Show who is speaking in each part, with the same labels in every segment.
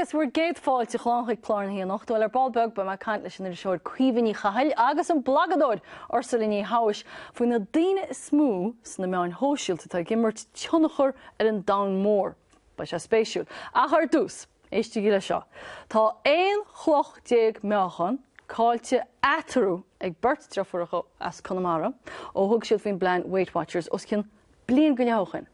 Speaker 1: Agus bhur gcéad fáilte shlán chuig Clár na hAoine anocht. Bhuel, ar ball beag, beidh mé ag caint leis an iriseoir Caoimhe Ní Chathail agus an blagadóir Ursula Ní Thomhais faoi na daoine is mó sna meáin shóisialta atá ag imirt tionchar ar an domhan mór. Beidh sé spéisiúil. Ach ar dtús, éistigí le seo. Tá 11 chloch meáchan caillte eatarthu ag beirt deirfiúracha as Conamara ó thug siad faoin bplean Weight Watchers os cionn bliain go leith ó shin.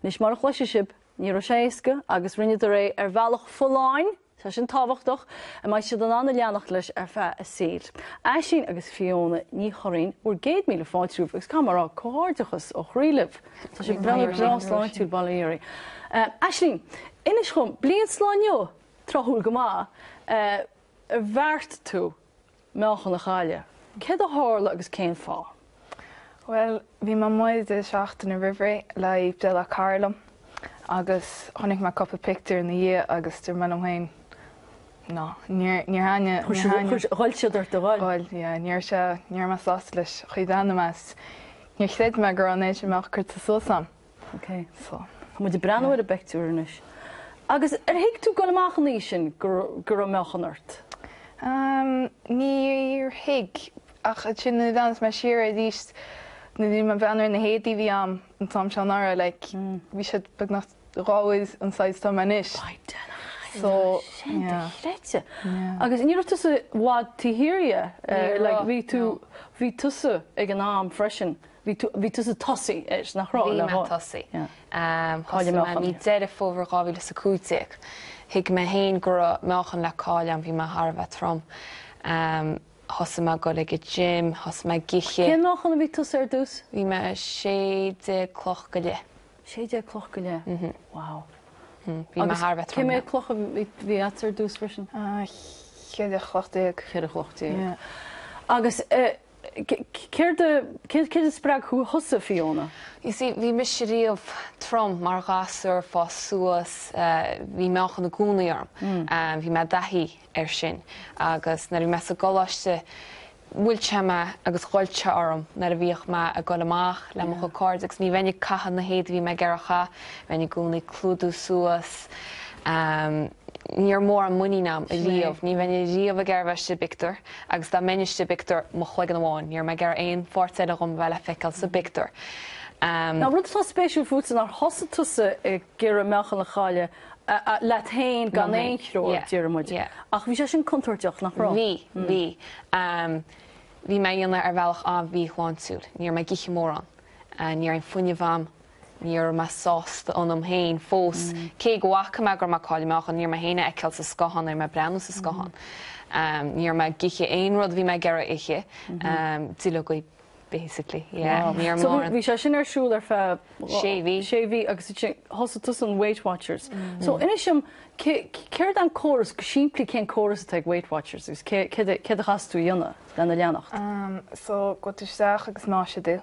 Speaker 1: Anois, mar a chloisfidh sibh, Ní raibh sé éasca agus rinneadar é ar bhealach folláin, tá sin tábhachtach, a mbeidh siad in ann a leanacht leis ar feadh a saoil. Aislinn agus Fiona Ní Churraoin, bhur gcéad míle fáilte romhaibh agus caithfidh mé a rá, comhghairdeachas ó chroí libh. Tá sibh breá breá sláintiúil, bail ó Dhia oraibh. Aislinn, inis dhom, bliain sa lá inniu, tráthúil go maith, ar bheartaigh tú meáchan a chailleadh. Céard a tharla agus cén fáth?
Speaker 2: Bhuel, bhí mé amuigh deireadh seachtaine roimh ré le haghaidh plé le cara liom agus chonaic mé cúpla pictiúr ina dhiaidh agus dúirt mé liom féin, no, níor, níor thaitnigh, níor thaitnigh.
Speaker 1: Ghoill siad ort a ghoil?
Speaker 2: Ghoill, yeah, ní raibh sé, ní raibh mé sásta leis an chaoi a bhreathnaigh mé is níor chreid mé go raibh an méid sin meáchan curtha suas a'm.
Speaker 1: Ok. So. Tá muid ag breathnú ar an bpeictiúr anois. Agus ar thuig tú ag dul amach an oíche sin go go raibh meáchan ort?
Speaker 2: Umm, níor thuig. Ach ansin nuair a bhreathnaigh mé siar arís, nuair a bhí mé ag breathnú ar na héadaí a bhí a'm an t-am seo anuraidh, like, bhí siad beagnach dhá uair an size atá mé anois.
Speaker 1: By So, sin dochreidte. Agus ní raibh tusa i bhfad taobh thiar dhe, like, bhí tú, bhí tusa ag an am freisin Bhí tú, bhí tusa tosaithe air, nach raibh?
Speaker 3: Bhí mé tosaithe. Thosaigh mé mí Deireadh Fómhair 2015. Thuig mé féin go raibh meáchan le cailleadh a'm, bhí mé thar a bheith trom. Thosaigh mé ag dul ag an gym, thosaigh mé ag ithe.
Speaker 1: Cén meáchan a bhí tusa ar dtús?
Speaker 3: Bhí mé 16 cloch go leith.
Speaker 1: 16 cloch go leith? Wow.
Speaker 3: Bhí mé thar a bheith trom.
Speaker 1: Cé mhéad cloch a bhí a'dsa ar dtús freisin?
Speaker 2: 14 chloch.
Speaker 1: 14 chloch. Agus Céard a, céard a spreag thú thusa, Fiona?
Speaker 3: You see, bhí mise riamh trom mar ghasúr, fás suas, bhí meáchan i gcónaí orm. Bhí mé i dtaithí air sin agus nuair a bhí mé sa gcoláiste mhoill sé mé agus ghoill sé orm nuair a bhíodh mé ag dul amach le mo chuid cairde agus ní bheinn ag caitheamh na héadaí a bhí mé ag iarraidh a chaitheamh, bheinn i gcónaí ag clúdú suas. Ní raibh mórán muinín a'm riamh, ní bheinn riamh ag iarraidh bheith istigh i bpictiúr. Agus dá mbeinn istigh i bpictiúr, mo chloigeann amháin, ní raibh mé ag iarraidh aon pháirt eile dhom a bheith le feiceáil sa bpictiúr.
Speaker 1: Now rud atá spéisiúil fútsa nár thosaigh tusa ag iarraidh meáchan a chailleadh leat féin gan aon threoir, déarfaidh muid. Ach bhí sé sin contúirteach, nach raibh?
Speaker 3: Bhí, bhí. Bhí mé a dhéanamh ar bhealach an-mhíshláintiúil. Ní raibh mé ag ithe mórán. Ní raibh aon fuinneamh a'm. Ní raibh mé sásta ionam féin fós. Cé go bhfaca mé go raibh mé ag cailleadh meáchan, ní raibh mé féin a fheiceáil sa scáthán, ní raibh mé ag breathnú sa scáthán. Ní raibh mé ag ithe aon rud a bhí mé ag iarraidh ithe. Duilleogaí basically, yeah. Ní raibh
Speaker 1: So
Speaker 3: mórán.
Speaker 1: bhí sé sin ar siúl ar feadh
Speaker 3: Sé mhí.
Speaker 1: sé mhí agus ansin thosaigh tusa an Weight Watchers. So inis dom, cé, céard an córas, go simplí cén córas atá ag Weight Watchers agus cé, céard a, céard a chaithfeas tú a dhéanamh lena leanacht?
Speaker 2: So gabhfaidh tú isteach agus measfaidh siad thú.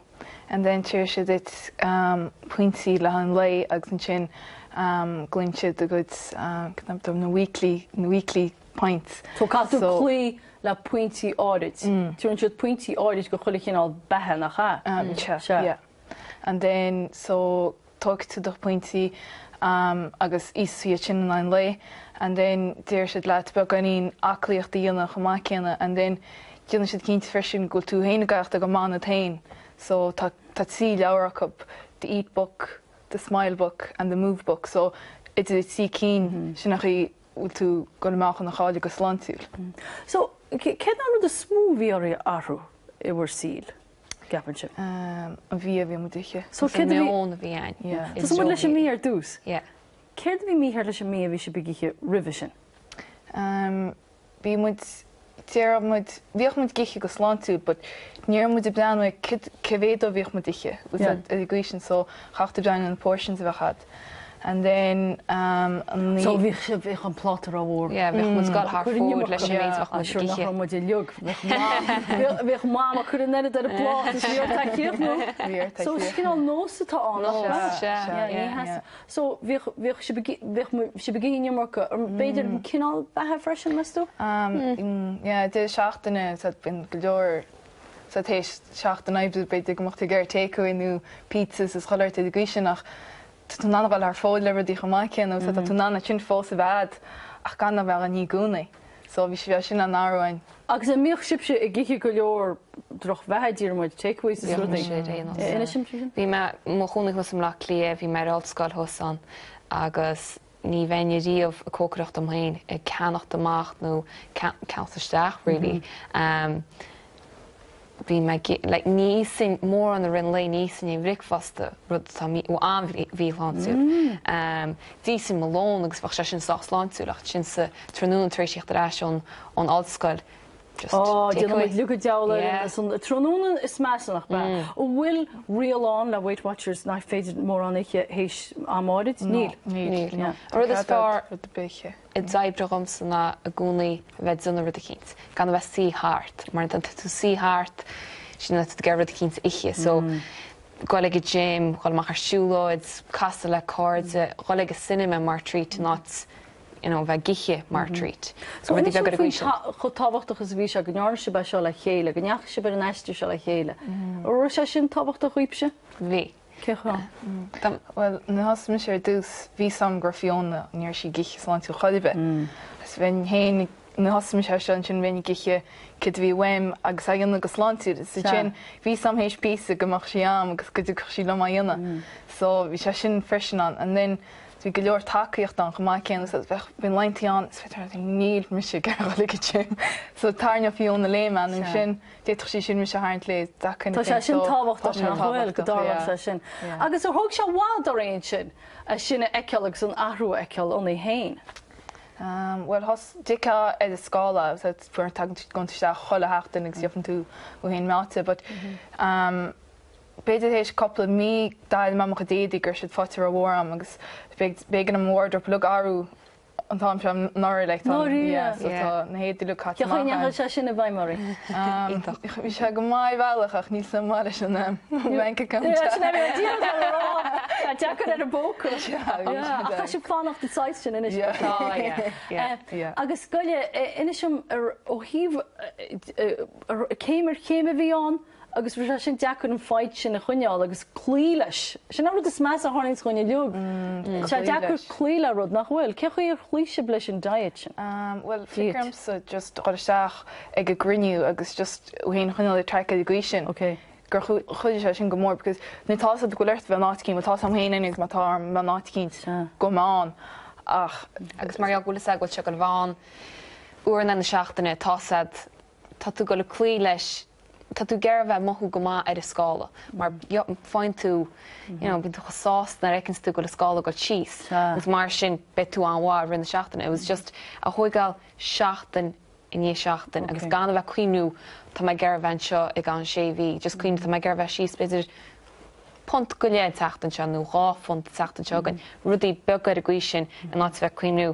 Speaker 2: and then tabharfaidh siad duit pointí le haghaidh an lae agus ansin glaonn siad do chuid na weekly na weekly points.
Speaker 1: So caithfidh tú cloí le pointí áirid. Tabharann siad pointí áirid do chuile chineál beatha, nach
Speaker 2: ea? Sea, yeah. And then so tógfaidh tú do phointí agus íosfaidh tú iad sin in aghaidh an lae and then déarfaidh siad leat beagáinín aclaíocht a dhéanamh chomh maith céanna and then déanann siad cinnte freisin go bhfuil tú féin ag aireachtáil go maith ionat féin so tá tá trí leabhar acu, the eat book, the smile book and the move book so idir na trí cinn sin an chaoi a bhfuil tú ag dul meáchan a chailleadh go sláintiúil.
Speaker 1: So céard an rud is mó a bhí oraibh a athrú i bhur saoil? gceapann sibh?
Speaker 2: An bia a bhí muid ag ithe.
Speaker 1: So céard a
Speaker 3: bhí. An meon a bhí againn.
Speaker 2: Yeah.
Speaker 1: Tosóidh muid leis an mbia ar dtús.
Speaker 3: Yeah.
Speaker 1: Céard a bhí mícheart leis an mbia a bhí sibh ag ithe roimhe sin?
Speaker 2: Bhí muid, déarfadh muid, bhíodh muid ag ithe go sláintiúil but ní raibh muid ag breathnú ar cad, cé mhéad dó a bhíodh muid ag ithe. Yeah. Ar an gcaoi sin so chaithfeadh tú breathnú ar na portions a bheadh agat. And then an.
Speaker 1: So bhíodh sibh, bhíodh an pláta rómhór.
Speaker 3: Yeah, bhíodh muid ag dul thar fóir leis an méid a bheadh muid ag ithe.
Speaker 1: Nach raibh muid uilig. Bhíodh Mam ag cur an oiread ar an bpláta is bhí ort a chríochnú.
Speaker 2: Bhí ort a
Speaker 1: So is cineál nós atá ann.
Speaker 3: Nós, sea.
Speaker 1: Yeah, ní So bhíodh, bhíodh sibh ag, bhíodh sibh ag ithe an iomarca, b'fhéidir an cineál beatha freisin, meas tú?
Speaker 2: Yeah, deireadh seachtaine, so bíonn go leor, so tar éis seachtain oibre b'fhéidir go mbeadh tú ag iarraidh takeaway nó pizzas is chuile shórt ar an gcaoi sin ach tá tú in ann a dhul thar fóir le rudaí chomh maith céanna so tá tú in ann sin fós a bheith a'd. ach gan a bheith á ní i gcónaí. So bhí sé sin an-athrú againn.
Speaker 1: Agus an mbíodh sibhse ag ithe go leor drochbheatha, déarfaidh muid, takeaways is rudaí? Inis dom faoi sin.
Speaker 3: Bhí mé i mo chónaí thuas i mBleá Cliath, bhí mé ar ollscoil thuas ann agus ní bheinn ariamh ag cócaireacht dom féin, ag ceannacht amach nó ceannacht isteach really. Bhí mé like ní íosfainn mórán i rith an lae, ní íosfainn aon bhricfeasta, rud atá mí, an-mhíshláintiúil. D'íosfainn mo lón agus bheadh sé sin sách sláintiúil ach ansin sa tráthnóna tar éis theacht ar ais ón ón ollscoil just
Speaker 1: Ó,
Speaker 3: take
Speaker 1: déanann
Speaker 3: away.
Speaker 1: muid uilig an diabhal ar
Speaker 3: Yeah.
Speaker 1: an san tráthnóna is measa nach b'ea? An bhfuil riail ann le Weight Watchers nach féidir mórán a ithe théis am áirid? Níl.
Speaker 2: Níl.
Speaker 3: Níl.
Speaker 1: Yeah.
Speaker 3: An rud is fearr
Speaker 2: Rud ar bith.
Speaker 3: a d'oibrigh dhomsa ná i gcónaí a bheith ag déanamh rud eicínt, gan a bheith suí thart, mar nuair atá tú suí thart, sin nuair atá tú ag iarraidh rud eicínt a ithe, so dhul ag an gym, dhul amach ar siúlóid, casadh le cairde, dhul ag an cinema mar treat in áit you know bheith ag ithe mar treat.
Speaker 1: So
Speaker 3: Rudaí
Speaker 1: inis
Speaker 3: beaga
Speaker 1: dom
Speaker 3: ar an
Speaker 1: faoin
Speaker 3: gcaoi sin.
Speaker 1: chomh tábhachtach is a bhí sé go ndearna sibh é seo le chéile, go ndeachaigh sibh ar an aistear seo le chéile. An raibh sé sin tábhachtach dhaoibhse?
Speaker 3: Bhí.
Speaker 1: Cén chaoi?
Speaker 2: Bhuel, nuair a thosaigh mise ar dtús, bhí 'fhios a'm go raibh Fiona, ní raibh sí ag ithe sláintiúil chor ar bith. Agus bheinn féin, nuair a thosaigh mise air seo ansin bheinn ag ithe céard a bhí uaim agus á dhéanamh go sláintiúil. Is ansin bhí 'fhios a'm théis píosa go mbeadh sí a'm agus go dtiocfadh sí liom á dhéanamh. So bhí sé sin freisin ann. And then bhí go leor tacaíocht ann chomh maith céanna so bheadh, bhí laethanta ann is bheadh níl mise ag iarraidh dul ag an gym. So tharraingeodh Fiona léi mé nó ansin D'fhéadfadh sí sin mise a tharraingt léi that kind
Speaker 1: Tá
Speaker 2: of thing
Speaker 1: sé sin
Speaker 2: so tá
Speaker 1: tábhachtach
Speaker 2: sé
Speaker 1: nach bhfuil, go
Speaker 2: tábhachtach
Speaker 1: dtarlódh
Speaker 2: yeah
Speaker 1: sé sin.
Speaker 2: yeah.
Speaker 1: Agus ar thóg sé i bhfad oraibh ansin é sin a fheiceáil agus an athrú a fheiceáil ionaibh féin?
Speaker 2: Um bhuel thos d'fheicfeá ar an scála so fuair tagann tú gabhann tú isteach chuile sheachtain agus gheobhann tú thú féin meáite but um b'fhéidir théis cúpla mí d'airigh mé mo chuid éadaí go raibh siad faighte rómhór a'm agus b'éigean dom mo wardrobe uilig a athrú an t-am seo anuraidh like tá
Speaker 1: Dáiríre?
Speaker 2: yeah so
Speaker 3: Yeah.
Speaker 2: tá na héadaí uilig caite
Speaker 1: Cén chaoi a
Speaker 2: amach
Speaker 1: ndeachaigh sé sin i bhfeidhm oraibh?
Speaker 2: Um,
Speaker 3: Iontach.
Speaker 2: Bhí sé go maith ar bhealach ach níl sé maith leis an um, bank account.
Speaker 1: Yeah, sin é bhí díreach le rá. Tá deacair ar an bpóca.
Speaker 2: Yeah, bhí
Speaker 1: Yeah,
Speaker 2: sé
Speaker 1: ach tá
Speaker 2: deacair.
Speaker 1: sibh fanacht an saghas sin anois.
Speaker 2: Yeah.
Speaker 3: Tá, yeah, yeah.
Speaker 2: Yeah.
Speaker 1: Agus goile, inis dom ar ó thaobh eh, eh, ar céim ar chéim a bhí ann Agus bhí sé sin deacair an foighid sin a choinneáil agus cloí leis. Sin an rud is measa a tharlaíonns dhúinn uilig. Tá sé deacair cloí le rud, nach bhfuil? Cén chaoi ar chloígh sibh leis an diet sin?
Speaker 2: Bhuel, feictear domsa just dhul isteach ag an gcruinniú agus just thú féin a choinneáil ar track ar an gcaoi sin.
Speaker 1: Ok.
Speaker 2: Gur chuidigh sé sin go mór because nuair atá 'fhios agat go bhfuil ort bheith in áit eicínt, bhuel tá 'fhios a'm féin anyways má tá orm bheith in áit eicínt go mbeidh mé ann ach.
Speaker 3: Agus mar gheall go bhfuil 'fhios a'd go bhfuil sé ag dul a bheith ann uair in aghaidh na seachtaine, tá 'fhios a'd, tá tú ag dul ag cloí leis tá tú ag iarraidh bheith ag mothú go maith ar an scála mar faigheann tú you know bíonn tú chomh sásta nuair a fheiceanns tú go bhfuil an scála ag dul síos agus mar sin beidh tú an-mhaith i rith na seachtaine. It was just a thóigeáil seachtain i ndiaidh seachtain agus gan a bheith ag cuimhniú tá mé ag iarraidh bheith anseo i gceann sé mhí, just cuimhniú tá mé ag iarraidh bheith síos b'fhéidir punt go leith an tseachtain seo nó 2 phunt an tseachtain seo chugainn, rudaí beaga ar an gcaoi sin in áit a bheith ag cuimhniú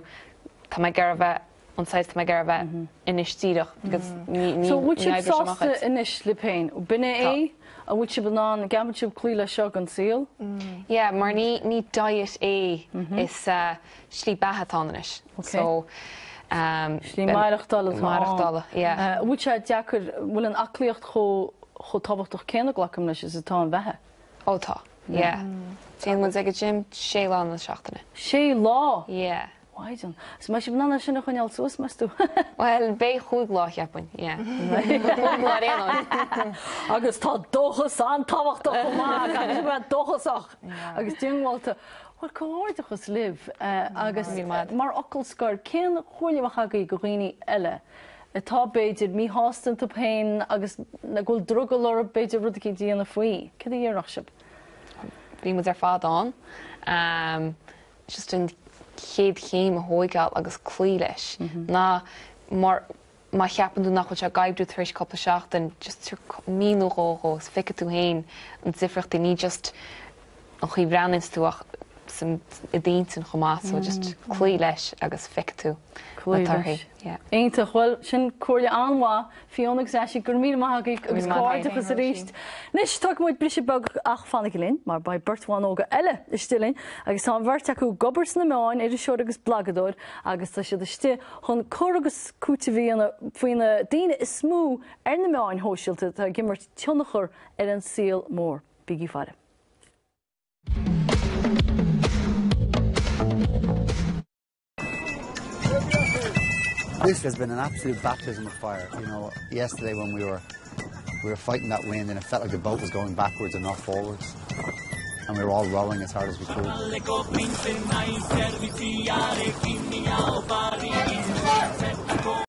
Speaker 3: tá mé ag iarraidh bheith an saghas atá mé ag iarraidh a bheith anois díreach because ní ní
Speaker 1: So bhfuil
Speaker 3: ní
Speaker 1: sibh
Speaker 3: oibreoidh sé amach
Speaker 1: sásta
Speaker 3: duit.
Speaker 1: anois libh féin? B'in é
Speaker 3: Tá.
Speaker 1: é? An bhfuil sibh in ann, an gceapann sibh cloí leis seo don saol?
Speaker 3: Yeah, mar ní ní diet é is slí beatha atá ann anois.
Speaker 1: Ok.
Speaker 3: So um
Speaker 1: Slí maireachtála atá ann.
Speaker 3: Maireachtála, yeah.
Speaker 1: An bhfuil sé deacair, an bhfuil an aclaíocht chomh chomh tábhachtach céanna glacaim leis is atá an bheatha?
Speaker 3: Ó tá, yeah. Téann muid ag an gym sé lá na seachtaine.
Speaker 1: Sé lá?
Speaker 3: Yeah.
Speaker 1: Mhaighdean. Is mbeidh sibh in ann é sin a choinneáil suas, meas tú?
Speaker 3: Bhuel, beidh chúig lá, cheapfainn, yeah. Chúig lá ar aon nós.
Speaker 1: Agus tá dóchas an-tábhachtach chomh maith, caithfidh sibh a bheith dóchasach agus diongbháilte. Bhuel, comhghairdeachas libh agus mar fhocal scoir, cén chomhairle a bheadh agaibh do dhaoine eile atá, b'fhéidir, míshásta iontu féin agus go bhfuil drogall orthu, b'fhéidir, rud eicínt a dhéanamh faoi? Céard a déarfadh sibh?
Speaker 3: Bhí muid ar fad ann. just an chéad chéim a thóigeáil agus cloí leis ná mar má cheapann tú nach bhfuil sé ag oibriú tar éis cúpla seachtain, just tabhair mí nó dhó dhó agus feicfidh tú féin an difríochtaí, ní just an chaoi a bhreathnaíonns tú ach san i d'intinn chomh maith so just cloí leis agus feicfidh tú na
Speaker 1: Cloí
Speaker 3: torthaí.
Speaker 1: leis.
Speaker 3: Yeah.
Speaker 1: Iontach, bhuel sin comhairle an-mhaith Fiona agus Aisling, go raibh míle maith agaibh agus
Speaker 3: Comhghairdeachas
Speaker 1: arís. Anois, tógfaidh muid briseadh beag ach fanaigí linn mar beidh beirt bhan óga eile istigh linn agus tá an bheirt acu ag obair sna meáin, iriseoir agus blagadóir, agus tá siad istigh chun cur agus cúiteamh a dhéanamh faoi na daoine is mó ar na meáin shóisialta atá ag imirt tionchar ar an saol mór. Bígí ag faire.
Speaker 4: This has been an absolute baptism of fire. You know, yesterday when we were we were fighting that wind and it felt like the boat was going backwards and not forwards. And we were all rowing as hard as we could.